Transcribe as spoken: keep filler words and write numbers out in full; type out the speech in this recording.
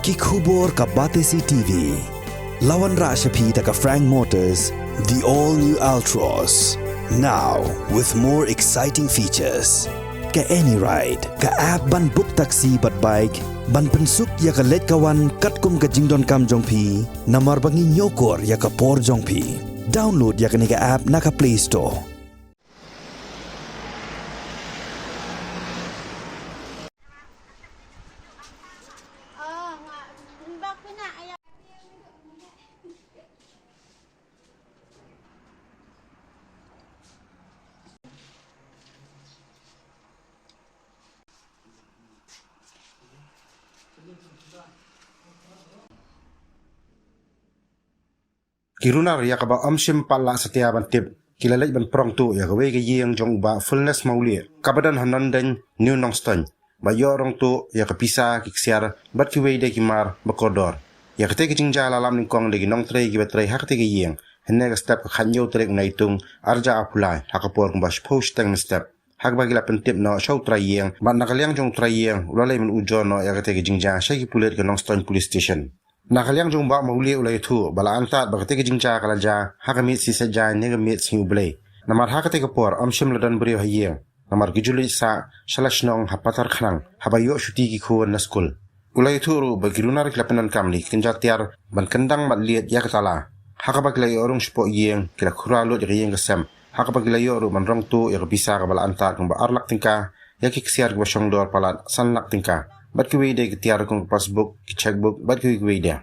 Ki khubor ka Batesi T V. La wanrah sha phi da ka Frank Motors, the all new Altroz. Now with more exciting features. Ka AnyRide, ka app ban book taxi bad bike, ban pynsuk ïa ka leit ka wan katkum ka jingdonkam jong phi, namar ba ngi ñiewkor ïa ka por jong phi. Download ïa kane ka app na ka Play Store. Ki runar ïa kaba ym shym pat lah satia ban tip, ki la leit ban prong tuh ïa kawei ka ïing jong u Bah Fulness Mawlieh, kaba don ha Nondein, New Nongstoiñ, ba ïoh rong tuh ïa ka pisa, ki ksiar bad kiwei de ki mar ba kordor. Ïa kata ka jingjia la lap nyngkong da ki nongtrei kiba trei ha kata ka ïing hynne ka step ka khathynñiew tarik u Naitung, arhajar arphew lai, ha ka por kumba shiphew shiteng mynstep. Ha kaba ki la pyntip noh sha u trai ïing, bad na ka liang jong u trai ïing u la leit ban ujor noh ïa kata ka jingjia sha ki pulit ka Nongstoiñ Police Station. Na ka liang jong u Bah Mawlieh u la ïathuh ba la antad ba kata ka jingjia ka la jia ha ka miet sngi Saitjaiñ ne ka miet sngi U Blei. Namar ha kata ka por ym shym la don briew ha ïing, namar ki ju leit sah sha la shnong ha Patharkhnang haba ïoh shuti ki khun na skul. U la ïathuh ruh ba ki runar ki la pyndonkam da ki kynja tiar ban kyndang bad liat ïa ka tala. Ha kaba ki la ïoh rung shapoh ïing, ki la khura lut ïa ka ïing ka sem, ha kaba ki la ïoh ruh ban rong tuh ïa ka pisa kaba la antad kumba ar lak tyngka, ïa ki ksiar kiba shong dor palat san lak tyngka, bad kiwei de ki tiar kum ka passbook, ki checkbook bad kiwei kiwei de.